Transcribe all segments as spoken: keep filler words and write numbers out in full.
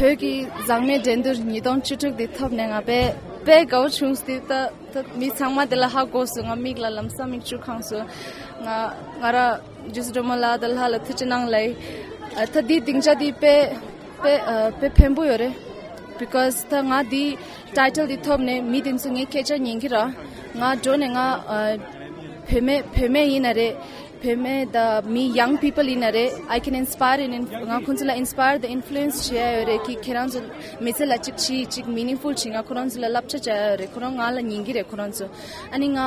བོད་ཀྱི་མཛངས་མའི་འགྲན་བསྡུར་ཉིས་སྟོང་བཅུ་དྲུག་འདི་ཐོབ་ནས་ང་དཔེ་དཔེ་དགའ་བོ་བྱུང་སྟེ། ད་ད་མི་ཚང་མ་དེ་ལ་ཧ་གོ་སོང་། ང་མིག་ལ་ལམ་སང་མིག་ཆུ་གང་སོང་། ང་ང་ར་ཇུས་སྒྲོལ་མ་ལགས་དང་ལྷ་ལ་ཐུགས་རྗེ་གནང་ལབ་ཡིན། ཨ། ད་འདི་སྡིངས་ཆ་འདི་དཔེ་དཔེ་ཨ་དཔེ་ཕན་པོ་ཡོད་རེད། Because ད་ང་འདི་ཊའི་ཊལ་འདི་ཐོབ་ནས་མི་དེ་ཚོ་ངའི་སྐད་ཆ་ཉན་གྱི་ར། ང་འགྲོ་ནས་ང་ཨ་བུད་མེད་བུད་མེད་ཡིན་ན་རེད། བུད་མེད་དང་མི་young people ཡིན་ན་རེད། I can inspire and inf- ང་ཁོང་ཚོ་ལ་inspire དང་influence བྱེད་ཡ་ཡོད་རེད། ཀི་ཁྱེད་རང་ཚོ་མི་ཚེ་ལ་གཅིག་བྱེད་གཅིག་meaningful བྱེད། ང་ཁོ་རང་ཚོ་ལ་བསླབ་བྱ་བྱ་ཡ་ཡོད་རེད། ཁོ་རང་ང་ལ་ཉན་གྱི་རེད། ཁོ་རང་ཚོ་ཨ་ནི་ང་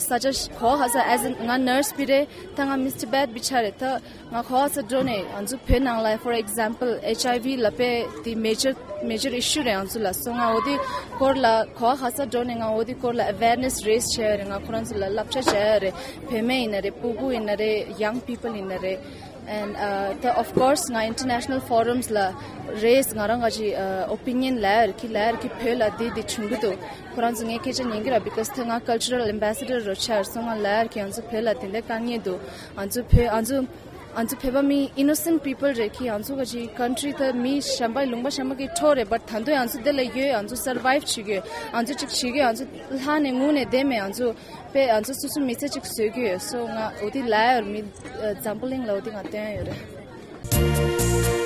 ས་ཆ་གོ་ཧ་ས་as in ང་ནར་སི་པི་རེད། ད་ང་Miss Tibet བི་ཆ་རེད། ད་ང་གོ་ཧ་ས་འགྲོ་ནས་ང་ཚོ་བོད་ནང་ལ་for example HIV ལ་དཔེ་དེ་major major issue རེད་ང་ཚོ་ལ། སོ་ང་འོ་དེ་སྐོར་ལ་གོ་ཧ་ས་འགྲོ་ནས་ང་འོ་དེ་སྐོར་ལ་awareness raise བྱས་རེད། ང་ཁོ་རང་ཚོ་ལ་བསླབ་བྱ་བྱས་རེད། བུད་མེད་ཡིན་ན་རེད། སྤུ་གུ་ཡིན་ན་རེད། Young people ཡིན་ན་རེད། And ད་of course ང་international forums ལ་raise ང་རང་ག་ཅི་opinion ལབ་ཡ་རེད་ཀི་ལབ་ཡ་རེད་ཀི་བོད་ལ་དེ་དེ་བྱུང་གི་འདུག་ཁོ་རང་ཚོ་ངའི་སྐད་ཆ་ཉན་གི་ར། Because ད་ང་cultural ambassador རོ་ཆར་སོང་ང་ལབ་ཡ་རེད་ཀི། ང་ཚོ་བོད་ལ་དེ་འདྲ་དཀའ་ངལ་འདུག་ང་ཚོ་བོད་ང་ཚོ་ང་ཚོ་བོད་པ་མི་innocent people རེད་ཀི། ང་ཚོ་ག་ཅི་country ད་མི་གཞན་པ་ལུང་པ་གཞན་པ་གི་འཕྲོ་རེད། But ད་དུང་ང་ཚོ་འདི་ལ་ཡོད། ང་ཚོ་survive བྱེད་གི་ཡོད། ང་ཚོ་ཅིག་བྱེད་གི་ཡོད། ང་ཚོ་ལྷ་ནས་ངུ་ནས་བསྡད་མེད། ང་ཚོ་དཔེ་ང་ཚོ་སོ་སོ་མི་ཚེ་ཅིག་བཟོས་གི་ཡོད། སོ་ང་འོ་དེ་ལབ་ཡོད་མི་འཛམ་བུ་གླིང་ལ་འོ་དེ་ང་སྟོན་ཡོད་རེད།